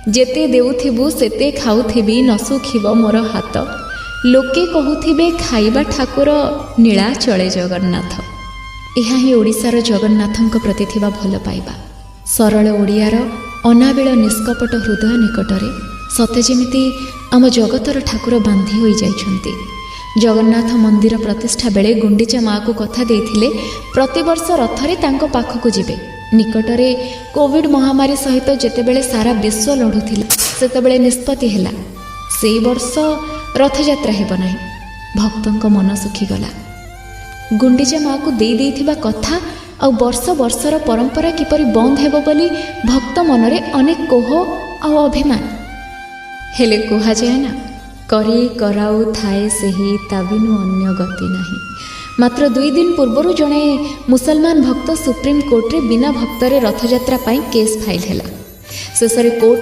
ଯେତେ ଦେଉଥିବୁ ସେତେ ଖାଉଥିବି, ନ ଶୁଖିବ ମୋର ହାତ। ଲୋକେ କହୁଥିବେ ଖାଇବା ଠାକୁର, ନୀଳାଚଳେ ଜଗନ୍ନାଥ। ଏହା ହିଁ ଓଡ଼ିଶାର ଜଗନ୍ନାଥଙ୍କ ପ୍ରତି ଥିବା ଭଲ ପାଇବା। ସରଳ ଓଡ଼ିଆର ଅନାବିଳ ନିଷ୍କପଟ ହୃଦୟ ନିକଟରେ ସତେ ଯେମିତି ଆମ ଜଗତର ଠାକୁର ବାନ୍ଧି ହୋଇଯାଇଛନ୍ତି। ଜଗନ୍ନାଥ ମନ୍ଦିର ପ୍ରତିଷ୍ଠା ବେଳେ ଗୁଣ୍ଡିଚା ମାଆକୁ କଥା ଦେଇଥିଲେ, ପ୍ରତିବର୍ଷ ରଥରେ ତାଙ୍କ ପାଖକୁ ଯିବେ। ନିକଟରେ କୋଭିଡ ମହାମାରୀ ସହିତ ଯେତେବେଳେ ସାରା ବିଶ୍ୱ ଲଢ଼ୁଥିଲା, ସେତେବେଳେ ନିଷ୍ପତ୍ତି ହେଲା ସେଇ ବର୍ଷ ରଥଯାତ୍ରା ହେବ ନାହିଁ। ଭକ୍ତଙ୍କ ମନ ଶୁଖିଗଲା। ଗୁଣ୍ଡିଚା ମାଆକୁ ଦେଇ ଦେଇଥିବା କଥା ଆଉ ବର୍ଷ ବର୍ଷର ପରମ୍ପରା କିପରି ବନ୍ଦ ହେବ ବୋଲି ଭକ୍ତ ମନରେ ଅନେକ କୋହ ଆଉ ଅଭିମାନ। ହେଲେ କୁହାଯାଏ ନା, କରି କରାଉ ଥାଏ ସେହି, ତା ବିନୁ ଅନ୍ୟ ଗତି ନାହିଁ। ମାତ୍ର 2 ଦିନ ପୂର୍ବରୁ ଜଣେ ମୁସଲମାନ ଭକ୍ତ ସୁପ୍ରିମକୋର୍ଟରେ ବିନା ଭକ୍ତରେ ରଥଯାତ୍ରା ପାଇଁ କେସ୍ ଫାଇଲ୍ ହେଲା। ଶେଷରେ କୋର୍ଟ